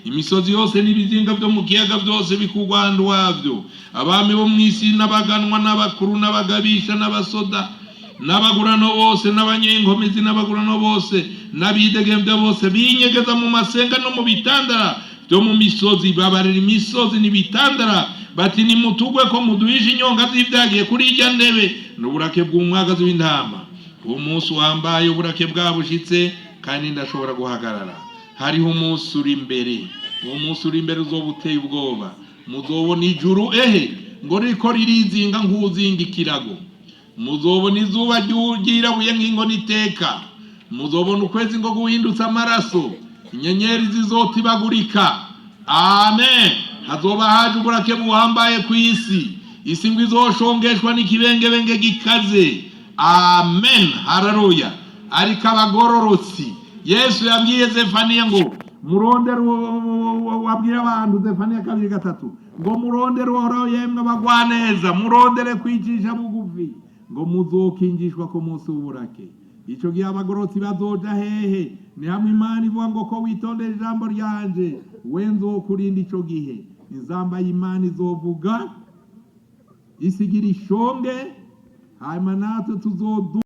Imisozi yose n'ibizinga byo mu kiyaga byose bikugwanda wabyo. Abami bo mu isi n'abaganwa n'abakuru n'abagabisha n'abasoda n'abagurano bose n'abanyenkomezi n'abagurano bose n'abidegembya bose binyegeza mu masenga no mu bitandara byo mu misozi, babarira imisozi n'ibitandara bati: "Nimutugwe ko muduhishe inyonga z'ibyagiye kuri irya ntebe n'uburake bw'umwagazi w'intama." Uwo munsi wambaye uburake bwabushitse kandi ndashobora guhagarara. Hariho umunsi uri imbere, uwo munsi uri imbere uzoba uteye ubwoba. Muzobona ijuru ehe ngo riko ririzinga nk'uzinga ikirago, muzobona izuba ryirabuye nk'inkono iteka, muzobona ukwezi ngo guhindutse amaraso, inyenyeri zizotibagurika. Amen. Hazoba haje uburake buhambaye ku isi, isi ngo izoshongeshwa n'ikibengebenge gikaze. Amen, haleluya. Ariko abagororotsi, Yesu yabwiye Zefaniya ngo murondere, wabwira abantu Zefaniya 2:3 ngo murondere Uhoraho, yemwe abagwaneza, murondere kwicisha bugufi, ngo muzokingishwa ku munsi w'uburake. Icyo gihe abagororotsi bazoja hehe? Ni hamwe Imana ivuga ngo: "Ko witondera ijambo ryanje, we nzokurinda." Ico gihe inzamba y'Imana izovuga, isigira ishonge, hanyuma natwe tuzodu